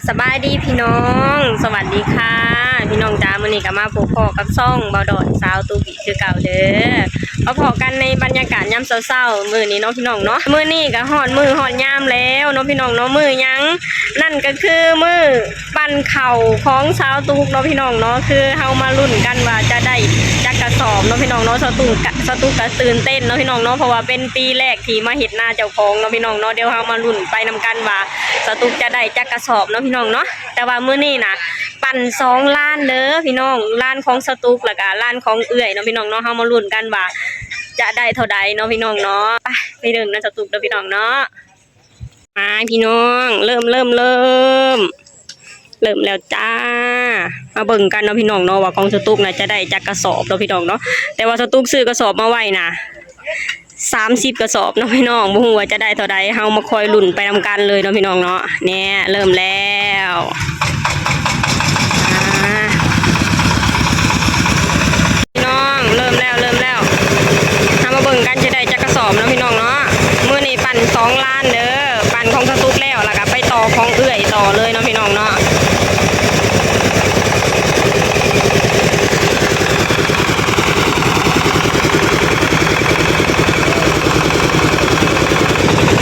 ສະບາຍດີພີ່ນ້ອງ ສະຫວັດດີຄ່ະພີ່ນ້ອງຈ້າ. ມື້ນີ້ກໍມາພົບພໍ້ກັບຊ່ອງເບົາດອນສາວຕຸກອີກຄືເກົ່າເດີ. ມາພໍ້ກັນໃນບັນຍາກາດຍາມເຊົ້າໆ ມື້ນີ້ເນາະພີ່ນ້ອງເນາະ. ມື້ນີ້ກໍຮອດມື້ຮອດຍາມແລ້ວເນາະພີ່ນ້ອງເນາະ. ມື້ຫຍັງ? ນັ້ນກໍຄືມື້ ປັ່ນເຂົ້າຂອງສາວຕຸກເນາະພີ່ນ້ອງເນາະ. ຄືເຮົາມາລຸ້ນກັນວ່າຈະໄດ້ຈັກກະສອບເນາະພີ່ນ້ອງເນາະ. ສາວຕຸກກະ ສາວຕຸກກະຕື່ນເຕັ້ນເນາະພີ່ນ້ອງເນາະ ເພາະວ່າເປັນປີແລກທີ່ມາເຮັດນາເຈົ້າຂອງເນາະພີ່ນ້ອງເນາະ. ດຽວເຮົາມາລຸ້ນໄປນຳກັນວ່າສາວຕຸກຈະໄດ້ຈັກກະສອບເນາະພີ່ນ້ອງເນາະ. ແຕ່ວ່າມື້ນີ້ນະ ປັ່ນສອງລານເດີພີ່ນ້ອງ ລານຂອງສາວຕຸກ ແລ້ວກະລານຂອງເອື້ອຍເນາະພີ່ນ້ອງເນາະ. ເຮົາມາລຸ້ນກັນວ່າຈະໄດ້ເທົ່າໃດເນາະພີ່ນ້ອງເນາະ. ໄປ ໄປເລີ່ມນຳສາວຕຸກເດີພີ່ນ້ອງເນາະ. ມາພີ່ນ້ອງ ເລີ່ມ ເລີ່ມ ເລີ່ມ ເລີ່ມແລ້ວຈ້າ. ມາເບິ່ງກັນເນາະພີ່ນ້ອງເນາະ ວ່າຂອງສາວຕຸກນະຈະໄດ້ຈັກກະສອບເນາະພີ່ນ້ອງເນາະ. ແຕ່ວ່າສາວຕຸກຊື້ກະສອບມາໄວ້ນະ ສາມສິບກະສອບເນາະພີ່ນ້ອງ. ບໍ່ຮູ້ວ່າຈະໄດ້ເທົ່າໃດ ເຮົາມາຄອຍລຸ້ນໄປນຳກັນເລີຍເນາະພີ່ນ້ອງເນາະ. ແນ່ ເລີ່ມແລ້ວ ອ່າ ພີ່ນ້ອງ ເລີ່ມແລ້ວ ເລີ່ມແລ້ວ. ເຮົາມາເບິ່ງກັນຈະໄດ້ຈັກກະສອບເນາະພີ່ນ້ອງເນາະ. ມື້ນີ້ປັ່ນສອງລານເດີ ປັ່ນຂອງສາວຕຸກແລ້ວ ແລ້ວກໍໄປຕໍ່ຂອງເອື້ອຍຕໍ່ເລີຍເນາະພີ່ນ້ອງເນາະ.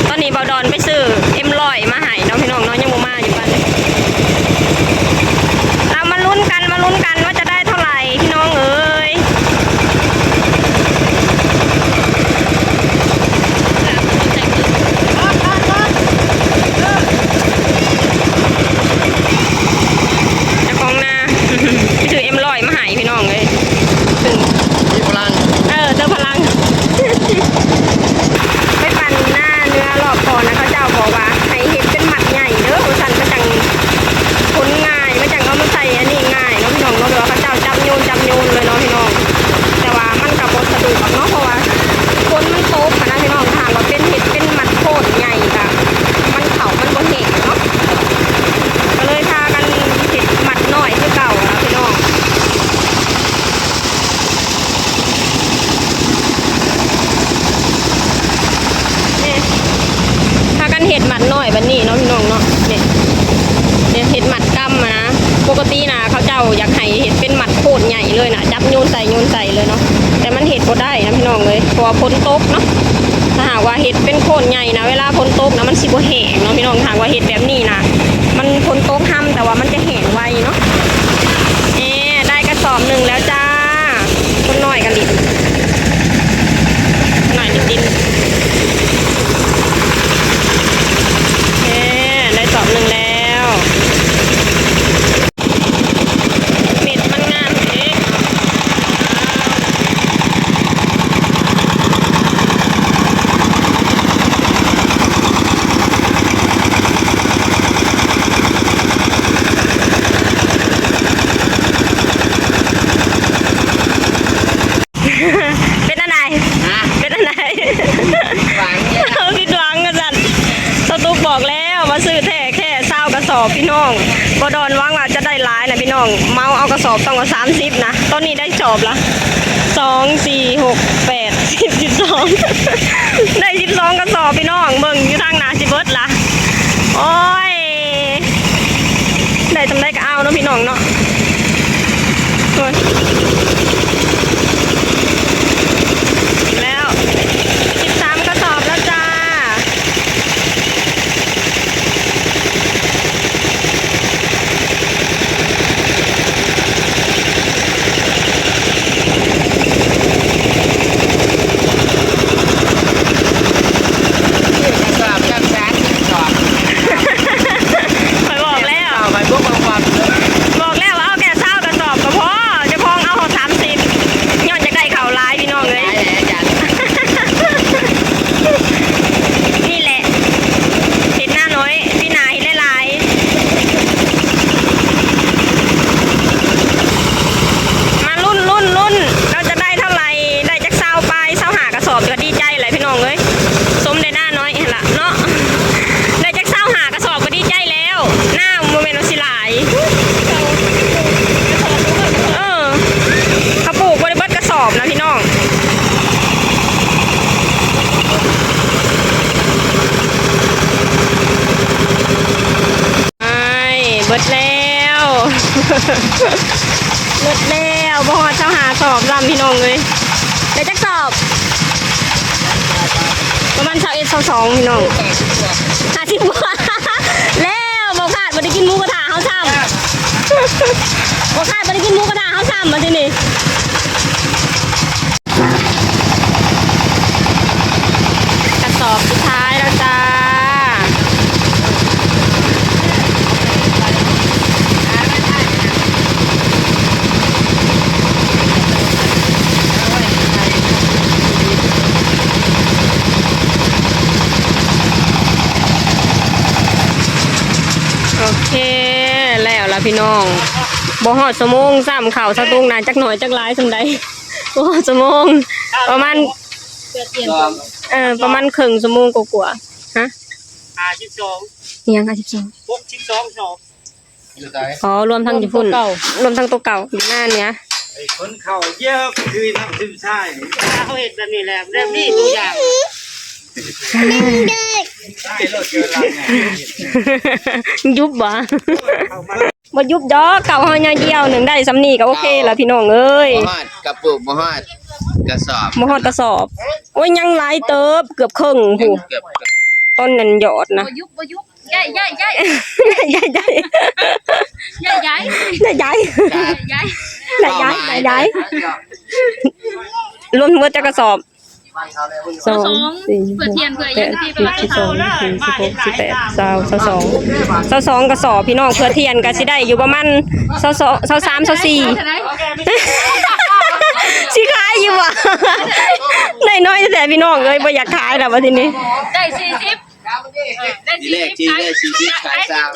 ຕອນນີ້ເບົາດອນໄປຊື້ເອັມຮ້ອຍມາໃຫ້ເນາະພີ່ນ້ອງເນາະ ຍັງບໍ່ມາຢູ່ປານໃດ. ເອົາ ມາລຸ້ນກັນ ມາລຸ້ນກັນວ່າຈະໄດ້ເທົ່າໃດພີ່ນ້ອງເອີຍ. ເຈົ້າຂອງນາ ໄປຊື້ເອັມຮ້ອຍມາໃຫ້ພີ່ນ້ອງເອີຍ. ມີພະລັງ ເອີ ເຕີມພະລັງ. ໄປປັ່ນນາເນື້ອລອບກ່ອນນະ ເຂົາເຈົ້າບອກວ່າໃຫ້ເຮັດເປັນມັດໃຫຍ່ເດີ ວ່າຊັ້ນ ມັນຈັ່ງຂົນງ່າຍ ມັນຈັ່ງເອົາມາໃສ່ອັນນີ້ງ່າຍເນາະພີ່ນ້ອງເນາະ. ແບບວ່າເຂົາເຈົ້າຈັບໂຍນ ຈັບໂຍນເລີຍເນາະພີ່ນ້ອງ. ແຕ່ວ່າມັນກໍບໍ່ສະດວກເນາະ ເພາະວ່າຝົນມັນຕົກຫັ້ນນະພີ່ນ້ອງ. ຖ້າຫາກວ່າເປັນ ເຮັດເປັນມັດໂພນໃຫຍ່ກໍມັນເຂົ້າມັນບໍ່ແຫ້ງເນາະ. ກໍເລີຍພາກັນເຮັດມັດນ້ອຍຄືເກົ່ານະພີ່ນ້ອງ. ນີ້ ພາກັນເຮັດມັດນ້ອຍບັດນີ້ເນາະພີ່ນ້ອງເນາະ. ນີ້ ນີ້ເຮັດມັດກຳຫັ້ນນະ. ປົກກະຕິນະ ເຂົາເຈົ້າຢາກໃຫ້ເຮັດເປັນມັດໂພນໃຫຍ່ເລີຍນະ ຈັບໂຍນໃສ່ໂຍນໃສ່ເລີຍເນາະ. ແຕ່ມັນເຮັດບໍ່ໄດ້ນະພີ່ນ້ອງເອີຍ ເພາະວ່າຝົນຕົກເນາະ. ຖ້າຫາກວ່າເຮັດເປັນໂພນໃຫຍ່ນະ ເວລາຝົນຕົກນະ ມັນຊິບໍ່ແຫ້ງເນາະພີ່ນ້ອງ. ຖ້າຫາກວ່າເຮັດແບບນີ້ນະ ມັນ ຝົນຕົກຮຳ ແຕ່ວ່າມັນຈະແຫ້ງໄວເນາະ. ເອີ ໄດ້ກະສອບໜຶ່ງແລ້ວຈ້າ. ຄົນນ້ອຍກັນດິ ໜ້ອຍດິນໆ. ເອີ ໄດ້ສອບໜຶ່ງແລ້ວ. ເມັດມັນງາມເດ້. ເປັນອັນໃດ? ຮະ? ເປັນອັນໃດ? ຫວັງນີ້ລະ ຜິດຫວັງວ່າຊັ້ນ. ສາວຕຸກບອກແລ້ວວ່າຊື້ແທ້ແຄ່ຊາວກະສອບພີ່ນ້ອງ. ບໍ່ດອນຫວັງວ່າຈະໄດ້ຫຼາຍນະພີ່ນ້ອງ. ເໝົາເອົາກະສອບຕ້ອງວ່າສາມສິບນະ. ຕອນນີ້ໄດ້ສອບລະ ສອງ ສີ່ ຫົກ ແປດ ສິບ ສິບສອງ ໄດ້ສິບສອງກະສອບພີ່ນ້ອງ. ເບິ່ງຢູ່ທາງໜ້າຊິເບິດລະ. ໂອ້ຍ ໄດ້ສ່ຳໃດກໍເອົາເນາະພີ່ນ້ອງເນາະ. ໂອ້ຍ ແລ້ວ ສິບສາມກະສອບແລ້ວຈ້າ. ກະສອບຈັກສາມສິບສອງ ຂ້ອຍບອກແລ້ວ ຂ້ອຍບໍ່ເບິ່ງຄວາມ ບອກແລ້ວ ເບິດແລ້ວ ບໍ່ຮອດຊາວຫ້າສອບຊ້ຳ ພີ່ນ້ອງເອີຍ. ໄດ້ຈັກສອບ? ປະມານຊາວເອັດ ຊາວສອງ ພີ່ນ້ອງ. ຫ້າສິບກວ່າ ແລ້ວ ບໍ່ຂາດບໍ່ໄດ້ກິນໝູກະທະເຮົາຊ້ຳ ບໍ່ຂາດບໍ່ໄດ້ກິນໝູກະທະເຮົາຊ້ຳ ບາດທີນີ້. ກະສອບສຸດທ້າຍແລ້ວຈ້າ. ໂອເຄ ແລ້ວລະພີ່ນ້ອງ ບໍ່ຮອດຊົ່ວໂມງຊ້ຳ ເຂົ້າສະຕຸງນະ ຈັກໜ້ອຍຈັກຫຼາຍສ່ຳໃດ. ໂອ້ ຊົ່ວໂມງ ປະມານ ເອີ ປະມານເຄິ່ງຊົ່ວໂມງກວ່າໆ. ຮະ ຫ້າສິບສອງ ອີ່ຫຍັງ ຫ້າສິບສອງ ຫົກສິບສອງສອບ. ອໍ ລວມທັງຢູ່ພຸ້ນ ລວມທັງໂຕເກົ່າ ຢູ່ໜ້າເໜືອ. ໄອ້ຄົນເຂົ້າເຢັບຄືນ້ຳຊຶມຊາຍ ເຂົາເຮັດແບບນີ້ແຫຼະ ແບບນີ້ທຸກຢ່າງ. ຍຸບບໍ່? ບໍ່ຍຸບດອກ ເຂົ້າເຮົາໜ້ອຍດຽວໜຶ່ງ ໄດ້ສ່ຳນີ້ກໍໂອເຄແລ້ວ ພີ່ນ້ອງເອີຍ. ບໍ່ຮອດກະປຸກ ບໍ່ຮອດກະສອບ ບໍ່ຮອດກະສອບ. ໂອ້ຍ ຍັງຫຼາຍເຕີບ ເກືອບເຄິ່ງພຸ້ນ ເກືອບ ເກືອບ ຕອນນັ້ນຢອດນະ. ບໍ່ຍຸບ ບໍ່ຍຸບ ຍ້າຍ ຍ້າຍ ຍ້າຍ ຍ້າຍ ຍ້າຍ ຍ້າຍ ຍ້າຍ ຍ້າຍ ຍ້າຍ ລວມທັງໝົດຈັກກະສອບ? ສອງ ສີ່ ຫົກ ແປດ ສິບ ສິບສອງ ສິບຫ້າ ສິບຫົກ ສິບແປດ ຊາວ ຊາວສອງ ຊາວສອງກະສອບ ພີ່ນ້ອງ. ເຜື່ອທ່ຽນກະຊິໄດ້ຢູ່ປະມານຊາວສອງ ຊາວສາມ ຊາວສີ່ ຊິຂາຍຢູ່ບໍ່? ໄດ້ໜ້ອຍແທ້ໆ ພີ່ນ້ອງເອີຍ ບໍ່ຢາກຂາຍແລ້ວບາດທີນີ້ ໄດ້ສີ່ສິບ ໄດ້ສີ່ສິບ ໄດ້ສີ່ສິບ ຂາຍ ຂາຍຊາວ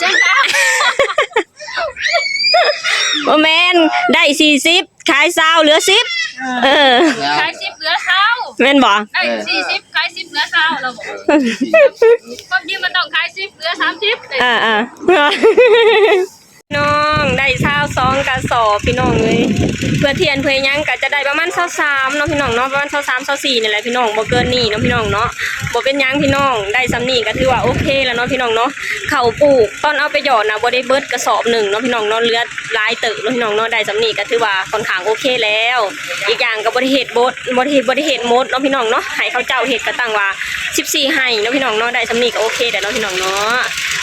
ບໍ່ແມ່ນ ໄດ້ສີ່ສິບ ຂາຍຊາວ ເຫຼືອສິບ. ເອີ ຂາຍສິບ ເຫຼືອຊາວ ແມ່ນບໍ່? ໄດ້ສີ່ສິບ ຂາຍສິບ ເຫຼືອຊາວ ແລ້ວບໍ່? ຄວາມຈິງມັນຕ້ອງຂາຍສິບ ເຫຼືອສາມສິບ. ອ່າໆ ນ້ອງ ໄດ້ຊາວສອງກະສອບ ພີ່ນ້ອງເອີຍ. ເຜື່ອທ່ຽນເຜື່ອຫຍັງກະຈະໄດ້ປະມານຊາວສາມເນາະ ພີ່ນ້ອງເນາະ ປະມານຊາວສາມ ຊາວສີ່ນີ້ແຫຼະ ພີ່ນ້ອງ ບໍ່ເກີນນີ້ເນາະ ພີ່ນ້ອງເນາະ. ບໍ່ເປັນຫຍັງ ພີ່ນ້ອງ ໄດ້ສ່ຳນີ້ກະຖືວ່າໂອເຄແລ້ວເນາະ ພີ່ນ້ອງເນາະ. ເຂົ້າປູກຕອນເອົາໄປຢອດນະ ບໍ່ໄດ້ເບິດກະສອບໜຶ່ງເນາະ ພີ່ນ້ອງເນາະ ເຫຼືອຫຼາຍເຕີບເນາະ ພີ່ນ້ອງເນາະ. ໄດ້ສ່ຳນີ້ກະຖືວ່າຂ້ອນຂ້າງໂອເຄແລ້ວ. ອີກຢ່າງກະບໍ່ໄດ້ເຮັດໝົດ ບໍ່ໄດ້ ບໍ່ໄດ້ເຮັດໝົດເນາະ ພີ່ນ້ອງເນາະ. ໃຫ້ເຂົາເຈົ້າເຮັດກະຕັ້ງວ່າສິບສີ່ໄຮ່ເນາະ ພີ່ນ້ອງເນາະ. ໄດ້ສ່ຳນີ້ກະໂອເຄແລ້ວເນາະ ພີ່ນ້ອງເນາະ.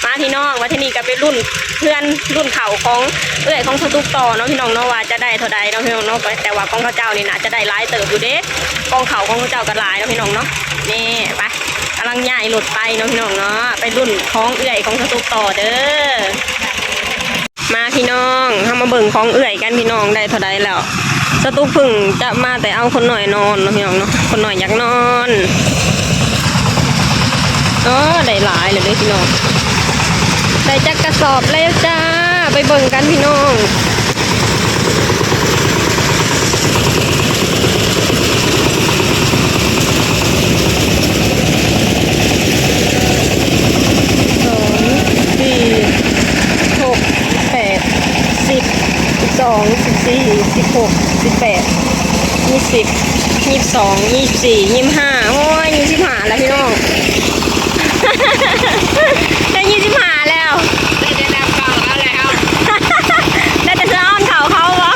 ມາ ພີ່ນ້ອງ ມາ ທີນີ້ກະໄປລຸ້ນເຮືອນ ລຸ້ນເຂົ້າຂອງເອື້ອຍຂອງສາວຕຸກຕໍ່ເນາະ ພີ່ນ້ອງເນາະ ວ່າຈະໄດ້ເທົ່າໃດເນາະ ພີ່ນ້ອງເນາະ. ແຕ່ວ່າຂອງເຂົາເຈົ້ານີ້ໜ້າຈະໄດ້ຫຼາຍເຕີບຢູ່ເດ້ ກອງເຂົ້າຂອງເຂົາເຈົ້າກະຫຼາຍເນາະ ພີ່ນ້ອງເນາະ. ນີ້ ໄປ ກຳລັງຍ້າຍລົດໄປເນາະ ພີ່ນ້ອງເນາະ. ໄປລຸ້ນຂອງເອື້ອຍຂອງສາວຕຸກຕໍ່ເດີ. ມາ ພີ່ນ້ອງ ເຮົາມາເບິ່ງຂອງເອື້ອຍກັນ ພີ່ນ້ອງ ໄດ້ເທົ່າໃດແລ້ວ. ສາວຕຸກເພິ່ງຈະມາແຕ່ເອົາຄົນນ້ອຍນອນເນາະ ພີ່ນ້ອງເນາະ ຄົນນ້ອຍຢາກນອນ. ເອີ ໄດ້ຫຼາຍແລ້ວເດ້ ພີ່ນ້ອງ ໄດ້ຈັກກະສອບແລ້ວຈ້າ. ໄປເບິ່ງກັນ ພີ່ນ້ອງ. ສອງ ສີ່ ຫົກ ແປດ ສິບ ສິບສອງ ສິບສີ່ ສິບຫົກ ສິບແປດ ຍີ່ສິບ ຍີ່ສິບສອງ ຍີ່ສິບສີ່ ຍີ່ສິບຫ້າ. ໂອ້ຍ ຍີ່ສິບຫ້າແລ້ວ ພີ່ນ້ອງ ໄດ້ຍີ່ສິບຫ້າແລ້ວ ໄດ້ແຕ່ເສື້ອອ່ອນເຂົາເຂົາບໍ່?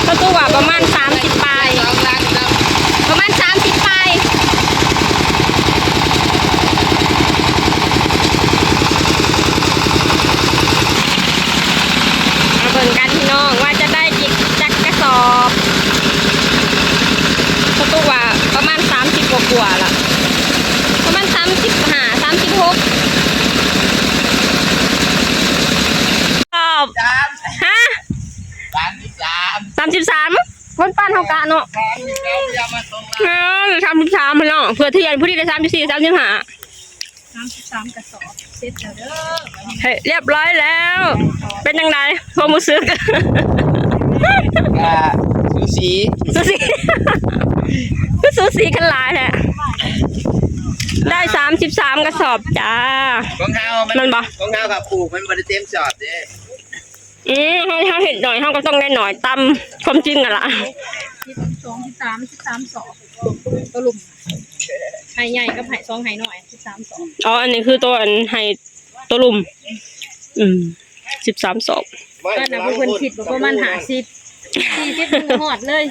ກະຄືວ່າປະມານສາມສິບປາຍ ປະມານສາມສິບປາຍ. ມາເບິ່ງກັນ ພີ່ນ້ອງ ວ່າຈະໄດ້ຈັກກະສອບ. ກະຄືວ່າປະມານສາມສິບກວ່າໆລະ ປະມານສາມສິບຫ້າ ສາມສິບຫົກສອບ. ຮະ ສາມສິບສາມ ສາມສິບສາມ ຄົນປານເຮົາກະເນາະ. ເອີ ສາມສິບສາມ ພີ່ນ້ອງ ເຜື່ອທ່ຽນ ຜູ້ນີ້ໄດ້ສາມສິບສີ່ ສາມສິບຫ້າ ສາມສິບສາມກະສອບ ເສັດແລ້ວເດີ. ເຮີ້ຍ ຮຽບຮ້ອຍແລ້ວ. ເປັນຈັ່ງໃດຄວາມຮູ້ສຶກ? ກະສູສີ ສູສີ ຄືສູສີກັນຫຼາຍແທ້. ໄດ້ສາມສິບສາມກະສອບຈ້າ. ຂອງເຮົາມັນ ແມ່ນບໍ່? ຂອງເຮົາກະປູກມັນບໍ່ໄດ້ເຕັມສອບເດ້. ອືມ ເຮົາ ເຮົາເຮັດໜ້ອຍ ເຮົາກະຕ້ອງໄດ້ໜ້ອຍ ຕາມຄວາມຈິງຫັ້ນລະ. ສິບສອງ ສິບສາມ ສິບສາມສອບ ໂຕລຸ່ມ ໄຮ່ໃຫຍ່ກັບໄຮ່ສອງໄຮ່ນ້ອຍ ສິບສາມສອບ. ອໍ ອັນນີ້ຄືໂຕອັນໄຮ່ ຕົວລຸ່ມ ອືມ ສິບສາມສອບ. ຕອນນັ້ນພວກເພິ່ນຄິດວ່າປະມານຫ້າສິບ ສີ່ສິບ ຍັງບໍ່ຮອດເລີຍ.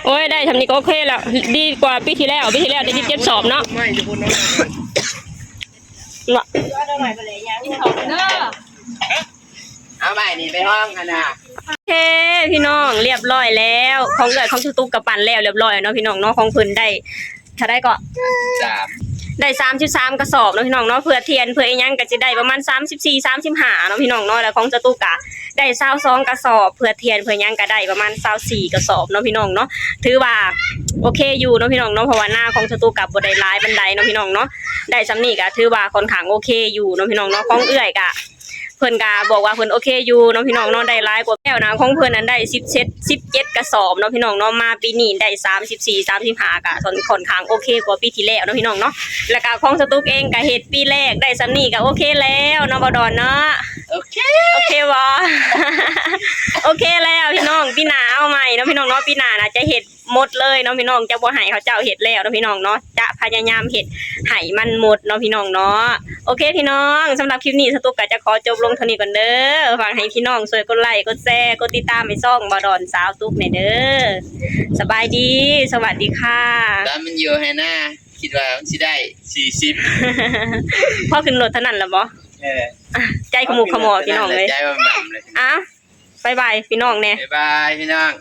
ໂອ້ຍ ໄດ້ຊ່ຳນີ້ກໍໂອເຄແລ້ວ ດີກວ່າປີທີ່ແລ້ວ. ປີທີ່ແລ້ວໄດ້ສິບເຈັດສອບເນາະ. ເນາະ ເອົາໄວ້ນີ້ໄປຫ້ອງຫັ້ນນະ. ໂອເຄ ພີ່ນ້ອງ ລຽບລ້ອຍແລ້ວ ຂອງເອື້ອຍຂອງສະຕຸກກໍປັ່ນແລ້ວລຽບລ້ອຍເນາະ ພີ່ນ້ອງເນາະ. ຂອງເພິ່ນໄດ້ເທົ່າໃດເກາະ? ສາມ ໄດ້ສາມສິບສາມກະສອບເນາະ ພີ່ນ້ອງເນາະ. ເພື່ອທຽນເພື່ອອີ່ຫຍັງກໍຊິໄດ້ປະມານສາມສິບສີ່ ສາມສິບຫ້າເນາະ ພີ່ນ້ອງເນາະ. ແລ້ວຂອງສະຕຸກກະໄດ້ຊາວສອງກະສອບ ເພື່ອທຽນເພື່ອຫຍັງກໍໄດ້ປະມານຊາວສີ່ກະສອບເນາະ ພີ່ນ້ອງເນາະ. ຖືວ່າໂອເຄຢູ່ເນາະ ພີ່ນ້ອງເນາະ ເພາະວ່ານາຂອງສະຕຸກກໍບໍ່ໄດ້ຫຼາຍປານໃດເນາະ ພີ່ນ້ອງເນາະ. ໄດ້ຊ່ຳນີ້ກໍຖືວ່າຄ່ອນຂ້າງໂອເຄຢູ່ເນາະ ພີ່ນ້ອງເນາະ. ຂອງເອື້ອຍກໍ ເພິ່ນກະບອກວ່າເພິ່ນໂອເຄຢູ່ເນາະ ພີ່ນ້ອງເນາະ ໄດ້ຫຼາຍກວ່າແລ້ວນະ. ຂອງເພິ່ນນັ້ນໄດ້ສິບເຈັດ ສິບເຈັດກະສອບເນາະ ພີ່ນ້ອງເນາະ. ມາປີນີ້ໄດ້ສາມສິບສີ່ ສາມສິບຫ້າ ກະຄ່ອນຂ້າງໂອເຄກວ່າປີທີ່ແລ້ວເນາະ ພີ່ນ້ອງເນາະ. ແລ້ວກະຂອງສະຕຸກເອງກະເຮັດປີແລກໄດ້ຊ່ຳນີ້ກະໂອເຄແລ້ວເນາະ ບໍ່ດອນເນາະ. ໂອເຄ ໂອເຄບໍ່? ໂອເຄແລ້ວ ພີ່ນ້ອງ ປີໜ້າເອົາໃໝ່ເນາະ ພີ່ນ້ອງເນາະ. ປີໜ້ານະຈະເຮັດ ໝົດເລີຍເນາະ ພີ່ນ້ອງ ຈະບໍ່ໃຫ້ເຂົາເຈົ້າເຮັດແລ້ວເນາະ ພີ່ນ້ອງເນາະ. ຈະພະຍາຍາມເຮັດໃຫ້ມັນໝົດເນາະ ພີ່ນ້ອງເນາະ. ໂອເຄ ພີ່ນ້ອງ ສຳລັບຄລິບນີ້ສະຕຸກກໍຈະຂໍຈົບລົງເທົ່ານີ້ກ່ອນເດີ. ຝາກໃຫ້ພີ່ນ້ອງຊ່ວຍກົດໄລ້ ກົດແຊ ກົດຕິດຕາມໃຫ້ຊ່ອງບ່າວດອນສາວຕຸກແດ່ເດີ. ສະບາຍດີ ສະຫວັດດີຄ່ະ. ຕອນມັນຢູ່ໄຮ່ນາ ຄິດວ່າມັນຊິໄດ້ສີ່ສິບ ພໍຂຶ້ນລົດເທົ່ານັ້ນລະບໍ່? ເອີ ໃຈຂະໝູກຂະໝໍ້ ພີ່ນ້ອງເອີຍ. ໃຈວ່າໝ່ຳເລີຍ. ອ່ະ ບາຍບາຍພີ່ນ້ອງແດ່. ບາຍບາຍພີ່ນ້ອງ.